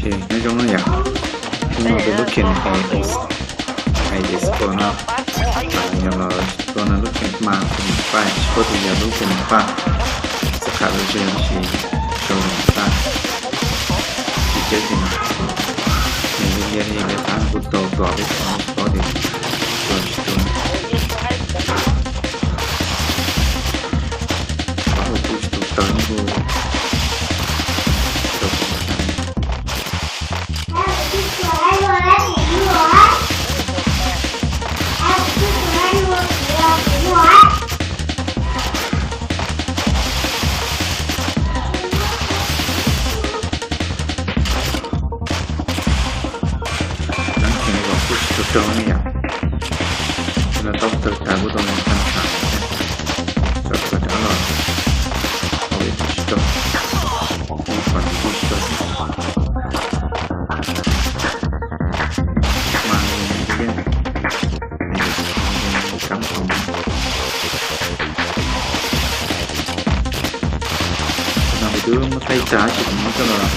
Nyob zoo no yom, hnub no peb lub game AS, AS Pro no, yog los tua no lub game ma pais, tsis paub tias yog lub game pais, xab kham lub tsev tab sis show lub pais, tsis ceb tias nws li lia li lawv tab kuj tau tua peb tsis paub tias tua tsis tua. Paub kuj tsis tus taw kuj rau kuv. Tab sis kuj tsis tau raug ne yom. Kuv los tau taw tas kuj tau mus tag nrho thiab. Tau taw rov los, kuj tsis tau, kuj tsis tau. Mas li thiab, cov khoom no kuv twb muab thaij tas tab sis kuv muab coj los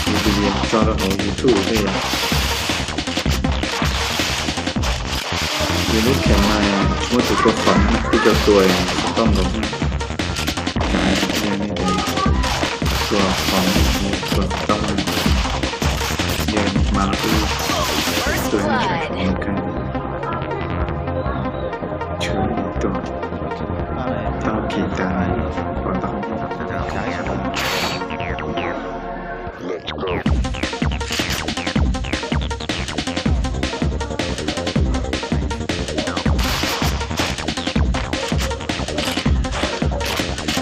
ua video tso rau hauv YouTube thiab yom. Yog lub game no tsis muaj tus tua khov, tib co tua tsis tau nkaus. Tua khov, tua tsis tau, yog mas kuj tua ib tsam khov kawg. Tshwm tua, tau kis tas kom tau.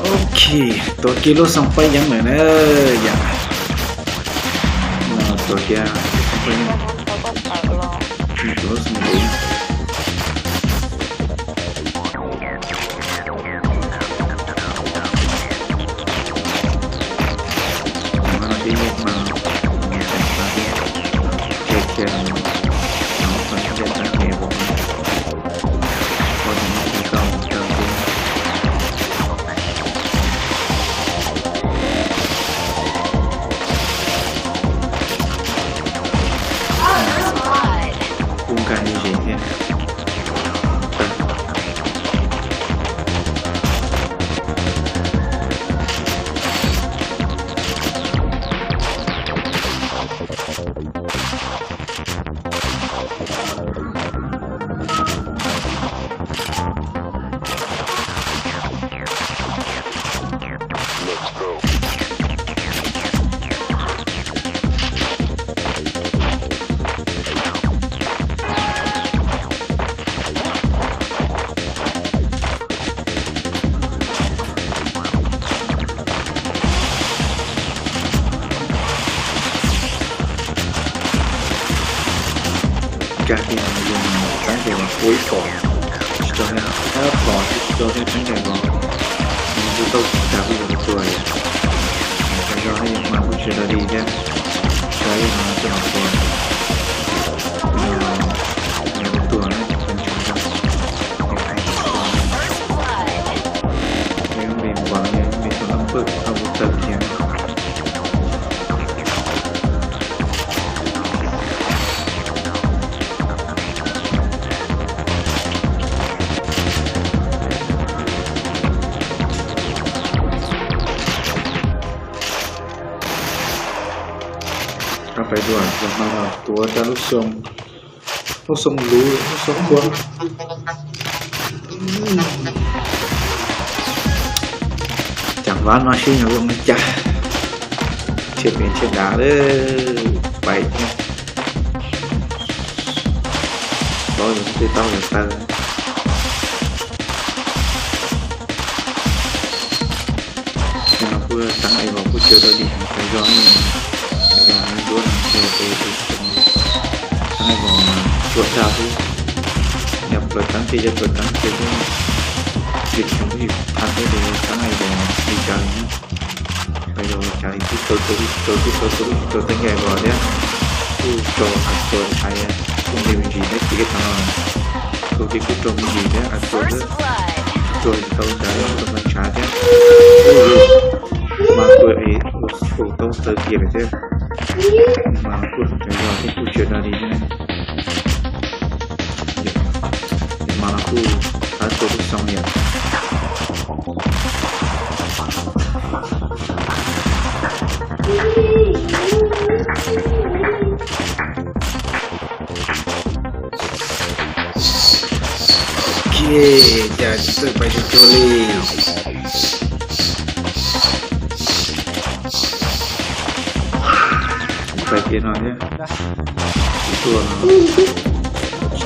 Ok, tuav kiag lub xoo pab yeeb lawm na yom. No tuav kiag lub xoo pab yeeb, tuav lub xoo ntuv. Kuj nkag ib zes thiab. Nkag kiag yog teeb tes los ua ib pom, tsis tau thiab, ob pom tsis tau thiab teeb tes los, nws kuj tau tsis tas kuj yog tua yom. Yog yog mas kuj tsis tau li thiab, tsis tau yog mas kuj los tua, yog tua na, ntseeg zoo, yog hais tua na, yog npe npam, yog npe tus naj pwj tau kuv tawm kiag. Rov pais dua, zaum no los tuav rau lub xoo, lub xoo luv, lub xoo khuam. Cov vab no sib nyuam zoo li cas, thiaj pem thiaj dav lawm, pais thiab. Tau yus tej tau yus taw. Ces no kuj teeb evo kuj cawv tau dim heev, yog yog duab no ces teeb evo mas tuaj dag xwb. Yog plaws teeb ces yog plaws teeb ces kuj vim tseem kuj yus tha xwb ces teeb evo li cas li. Yog li cas li kuj tau tua, kuj tau tua, kuj tau tua teeb evo thiab, kuj tau a tua hais kuj nqis me ntsis thiab ces ib qho no tua ces kuj tau me ntsis thiab a tua xwb, tua tsis tau cas yog tau ntshav thiab. Mas tua es ua tau taw kiag lawm thiab. Mas kuj tseem yog kuj tsis dag li thiab. Mas kuj tab tua lub xoo yom. Ok, cas tsis txawj pais cuag cuag li. Pais kiag no thiab. Tua no tsis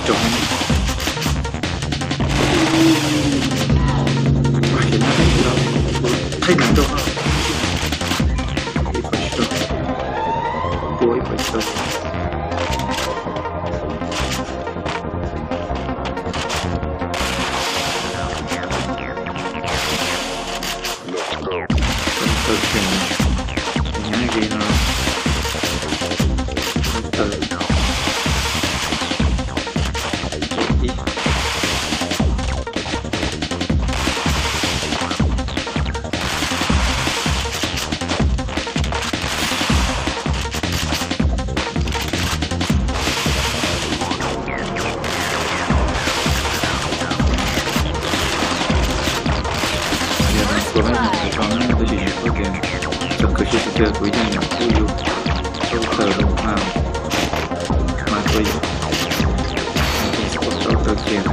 tau. Pais kiag no thaij no, thaij no rau no. Ib pais tsis tau. Tua ib pais tsis tau. Tawm kiag, nyob ze no. Tawm. Ib. Yog tus no tus no tab sis kuj tias txog kawg siab tiag tiag, kuv yeej yam kuj yus tau tawm los mas, mas tua yus tau tawm kiag.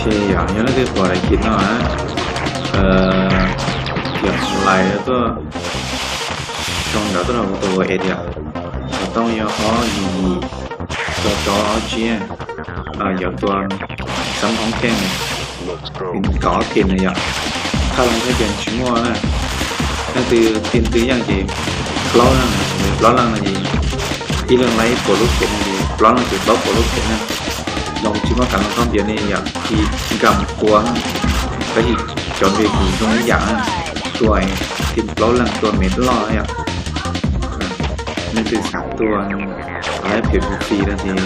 Ces yog leej twg pom daim khiv no, yog lais tuaj sau ntawv tuaj rau kuv tus WhatsApp yom. Xov tooj yog ob yim yim rau rau ob tsib, yog tua xab hoob keej, kaum ob kis na yom. Thaj Loos Thaj Yees tsis muaj na. Leej twg tij twg yeej ces plaub leej, plaub leej no ces ib leeg laib ib puas lub khev no ces plaub leej ces plaub puas lub khev na. Zoo tsis muaj kav loos txhob npiav li yom, ib nkam tua, tab sis cov npe kuv zoo ib yam, tua tij plaub leej tua me loj yom. Leej twg xav tua laib phem phem no ces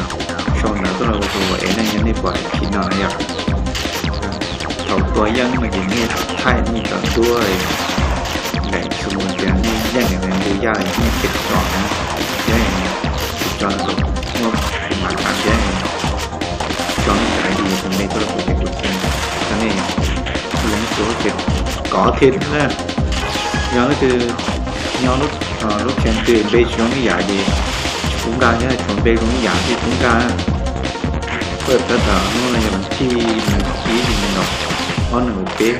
sau ntawv tuaj rau tus WhatsApp na, yog nej pom daim khiv no na yom. Thaum tua yeej no ces nej thaij nej cov duab, daim xu mus tias nej yeej ntu yaj nej pem tso na, thiab tso muaj kuv mam tas thiab tso nej cov ID tus npe tuaj rau kuv ces kuv tsis tau nej leej tua ces kov thiab na. Yog leej twg nyob lub kheev twg npe tsis zoo ib yam ces tsis pub nkag thiab, tsuav npe zoo ib yam thiaj pub nkag. Pab tab tom hnub no yog vas thij nees nkaum ib, nees nkaum ob, nees nkaum peb,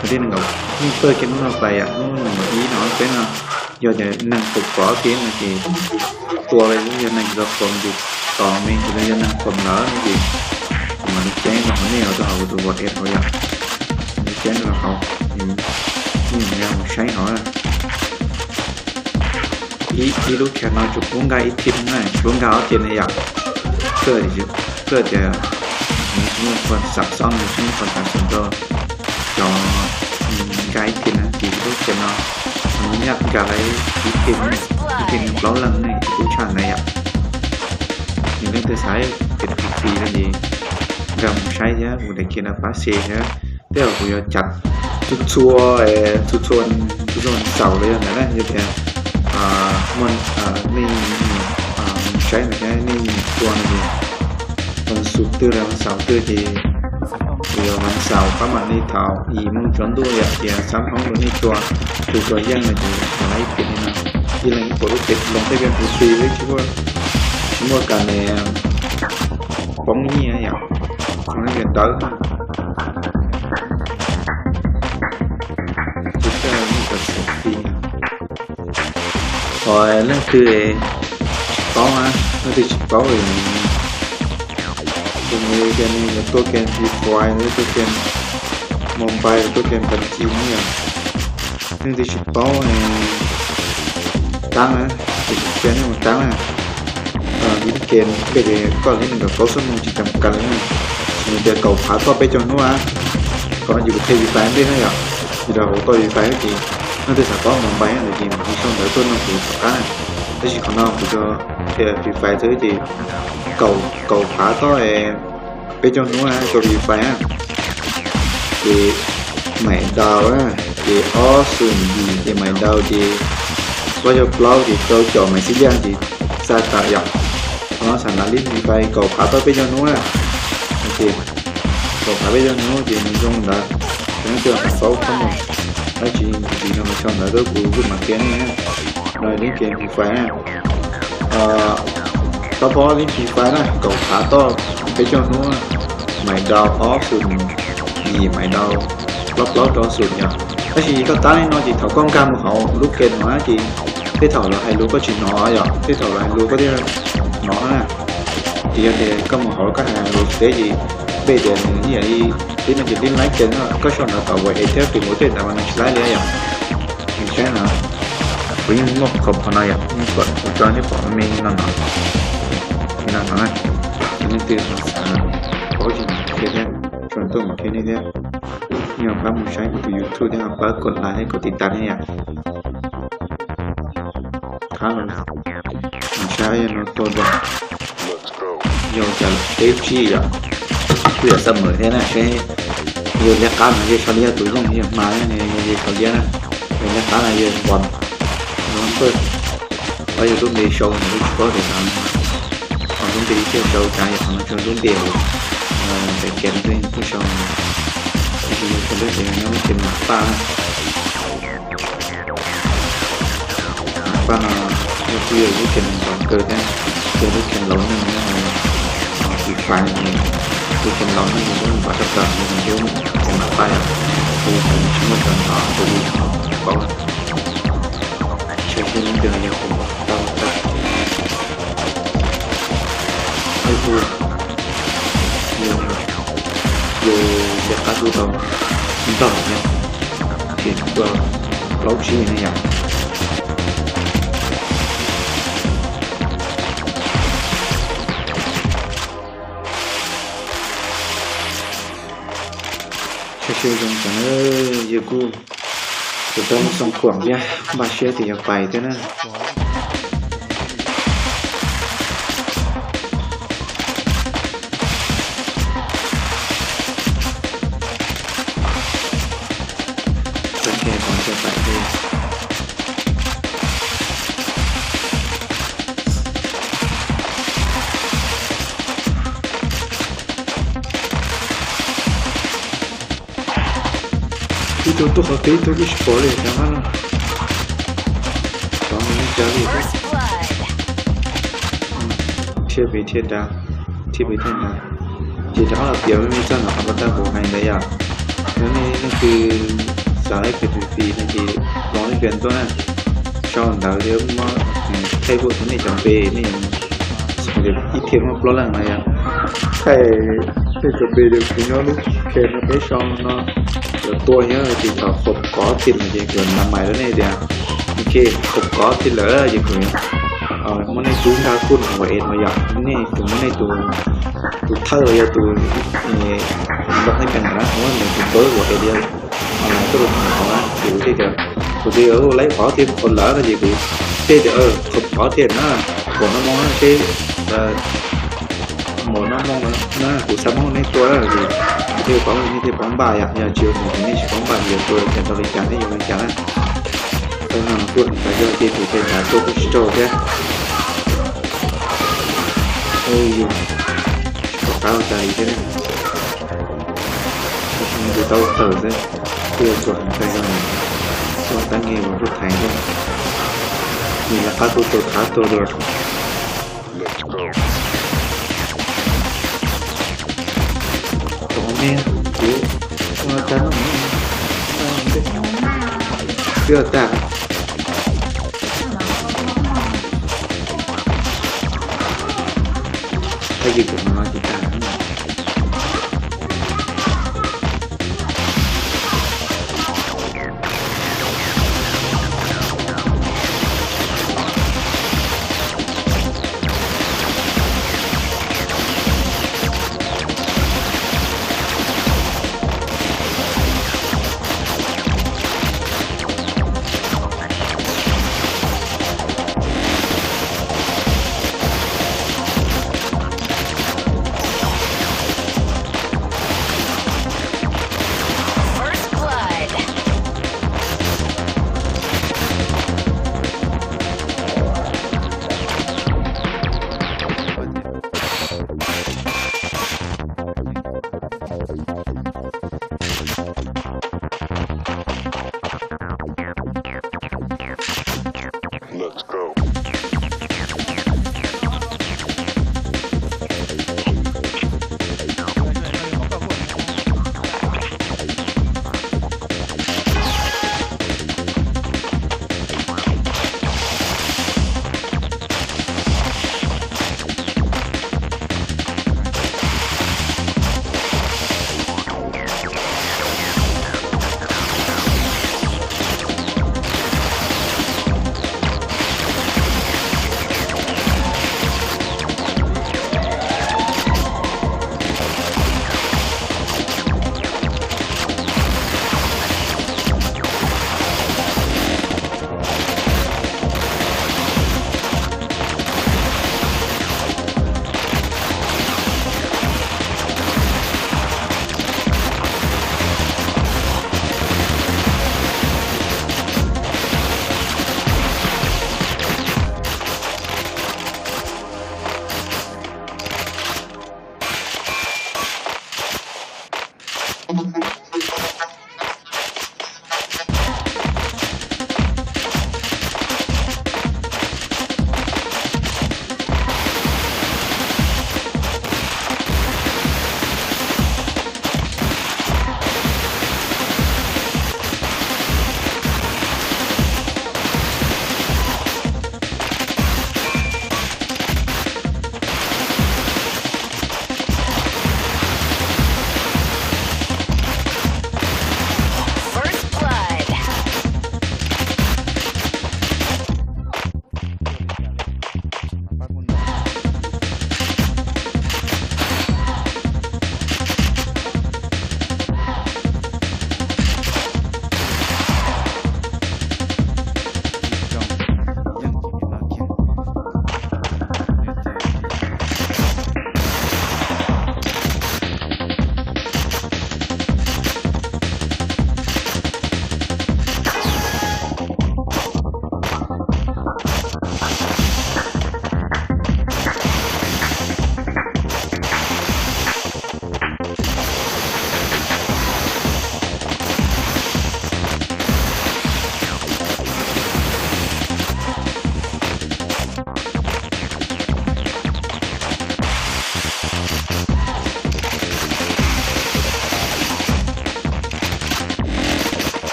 vas thij nees nkaum, yeej pawg kiag hnub no pais yom, hnub nees nkaum ib no peb no. Yog tias neeg pom kov kiag no ces tua li, yog neeg tsis tau pom ces tos me, yog neeg pom lawm no ces kuv mam li ceeb rau hauv nej, rau hauv kuv tus WhatsApp hauv yom. Ceeb rau hauv, mus saib hauv. Ib lub kheev no tsuas pub nkag ib team na, tsis pub nkag ob team na yom. Txawm tias nws tsis muaj qhua xam xoj, nws tsis muaj qhua xam xoj rau cov nkag ib team na, ces lub kheev no nws nyaj nkag lawm ib team, ib team plaub leeg ne, tsis pub tshaj na yom. Yog leej twg xav pem pem no ces nkag mus saib thiab, kuv daim kheev no pab share thiab. Tej zaum kuv yuav cav txhua txhua, txhua txhua, txhua txhua xaus li yog ntawd na, yog tias muaj nej saib ntawd thiab nej tua no ces vas xuv twg los vas xaum twg ces kuv yuav vas xaum pab mam li thaum yim moo tsaus ntuj yom, tias xab hoob rau nej tua, tus tua yeej no ces tau ib team li no, ib leeg ib puas lub khev, Loos Thaj Yees pub tsis, tsis muaj kas nes poob nyiaj yom, Loos Thaj Yees dawb. Ho leej twg tsis paub na, leej twg tsis paub, tus nws tias nws yuav tuaj game Free Fire, yuav tuaj game Mobile, tuaj game PUBG no yom. Leej twg tsis paub, tab na, ces kuv qhia nej mus tab na. Ib game npe tias koj li nees nkaum plaub xuab moos tsis ceem kas li na, nws tias kaum phav toj peb caug hnub na. Qhov no ces kuv qhia Free Fire nplej na yom, ces rau hauv toj Free Fire ces Leej twg xav paub Mobile no ces mus sau ntawv tuaj nrog kuv tom qab na. Tab sis qhov no kuv tso Free Fire xwb ces kaum, kaum phav toj peb caug hnub na rau Free Fire na. Ces maim daus na, ces ob xoom yim ces maim daus ces plaub caug plaub ces rau caum maim xib liaj ces xa tawm yom. Qhov no xam lav lib Free Fire kaum phav toj peb caug hnub na. Ces kaum phav peb caug hnub ces nws zoo ntawd. Cov neeg twg xav paub qhov mus dab tsi tsis no los sau ntawv tuaj kuv kuj mam qhia nej na. No lib game Free Fire na. Tau paub lib Free Fire na, kaum phav toj peb caug hnub, maim daus ob xoom yim maim daus plaub plaub rau xoom yom. Tab sis koj tab li no ces thaum koj nkag mus hauv lub game no ces tej thaum lawv hais lus koj tsis hnov yom, tej thaum lawv hais lus koj thiaj hnov na. Ces yog tias koj mus hauv koj hais lus teb ces npej tias nws ib yam li tib no ces tib laib game no koj sau ntawv tau ua es thiab tus mus tej ntawd mas nws tsis laib li yom. Nws saib no, kuv yeej muaj qhov no yom, yeej pom kuv tso nej pom me no no, me no no na. Ces leej twg xav paub tsis qhia thiab, tso tuaj mus qhia nej thiab. Yog pab mus saib kuv tus YouTube thiab pab kom like thiab kom tiv tas nej yom. Qab los saib yog no tuaj dua. Yog cas peb tsib yom, kuj yog xab mawm thiab na seb. Yog liab qab no yog sau liab tus yeej yog hma ne, yog sau liab na, yog liab qab no yog npos no paj. Qhov yog lub npe sau no kuj tsis paub tias xav, qhov lub npe li tiag sau cas yog qhov no tso lub npe hauv daim game no kuj sau, tab sis yog sau liab ces yog nyob lub game mam paj na. Paj no yog kuj yog lub game ntxhov kawg thiab, yog lub game laus neeg nyob hauv Free Fire no, lub game laus neeg yog lub npam tshaj plaws no yog lub game mam paj yom, ces yog tias tsis muaj cov ntxhov ces li paub. Tshwj xeeb leej twg yog tus tau tag, yog tus, yog, yog liab qab tub tau ntaug thiab, ces plaub tsib ne yom. Saib seb zoo cas na, yog kuj tus tau xoo khuam thiab, npaj siab tias yuav pais thiab na. Ok, pom tias pais thiab. Ib tug tuaj qhov twg ib tug twb tsis pom li cov no. Cov no yeej cov li thiab. Thiaj pem thiaj dav, thiaj pem thiaj dav. Ces rov qab los piav me me txog ntawm qhov pas tag kuv hais ntawd yom. Yog nej leej twg xav laib khaws tus fis no ces los nej piav tuaj na. Sau ntawv thiab muab thaij kuj tau nej cov npe, nej ib thiaj muaj plaub leej no yom. Thaij nej cov npe rau kuv nyob lub game no peb sau no. Cov tua nyob ces thaum khaum kov thiaj no ces kuv nab mais rau nej tias, ok, khaum kov thiaj lawm ces kuv muab nej tub nrog kuj no ua es no yom, nej tus muab nej tus thawj los yog tus nrog nej peem na, muab nws tus npawb ua es yog online tuaj rau hauv na, ces kuv thiaj tias, kuv tias laib qhov thiaj khaum lawm no ces kuv thiaj tias khaum qhov thiaj na, npaum no moo na seb, npaum no moo na kuv xav muab nej tua na ces kuv thiaj paub nej thiaj paub npaj yom, yog tsis ua ntawd ces nej tsis paub npaj ces yuav tua cas tau li cas nej yuav li cas na. Tau no kuj hais tias yog ces tus tej nrad tuaj kuj tsis raug thiab. Yus, tsis pom qab ua cas li thiab ne. Tab sis nws tau tawm xwb, kuj yuav tsuas heev kawg nkaus, ua tab nqe uas kuj thaiv thiab. Nws lawv qab tuaj tau qab tuaj dua. Tom me kuv ua tag no, twb tag.